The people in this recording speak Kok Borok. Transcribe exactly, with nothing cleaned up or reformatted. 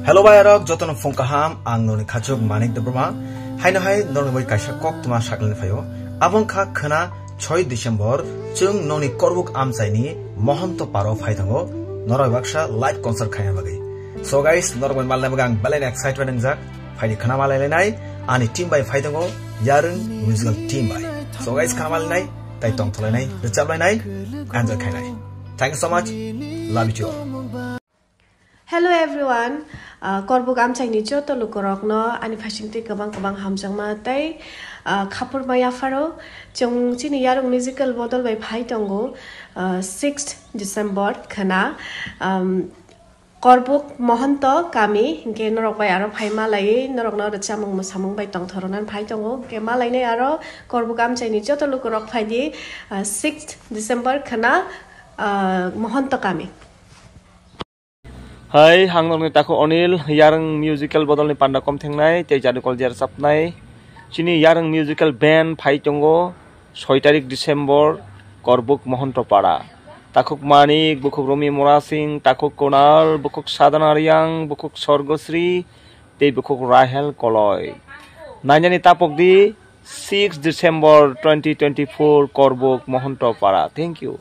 Hello bayarok, jotono phung kaham, ang noni khachuk Manik Debbarma. Haino hai noni bai kaisa kok tuma sakni phaio. Abong kha khna soi December, chwng noni Korbuk amchaini Mohonto Paro phai thango, norok baksa live concert khaina bagwi. So guys, norok bai malnai bagwi ang belai excitement wngjak. Phaidi khna malai lainai, ani team bai phai thango, Yarwng musical team bai. So guys, khna malai nai, tai tongtholainai, rwchap lainai, enjoy khainai. Thank you so much. Love you all. Hello everyone, uh, Korbuk amchaini joto lukurokno ani phaisingtwi kwbang kwbang hamjakma tei, uh, khapurma yapharo. Chwng chini Yarwng musical bodol bai phai tongo, uh, sixth December khna, um, Korbuk Mohonto kami, hinkhe norok bai aro phai malaiwi norokno rwchapmung mwsamung bai tongthorna phai tongo. Hinkhe malainai aro Korbuk amchaini joto lukurok phaidi, uh, sixth December khna, uh, Mohonto kami. Hai, ang norokni takhuk Onil, Yarwng musical bodolni panda kom thengnai tei jadu kol jer chapnai. Chini Yarwng musical band phai tongo soi tarik December, Korbuk Mohonto Para. Takhuk Manik, bukhuk Romi Morasing, takhuk Kunal, bukhuk Sadhana Riang, bukhuk Sorgosri, tei bukhuk Rahel Koloi. Nainani tapok di six December twenty twenty-four, Korbuk Mohonto Para. Thank you.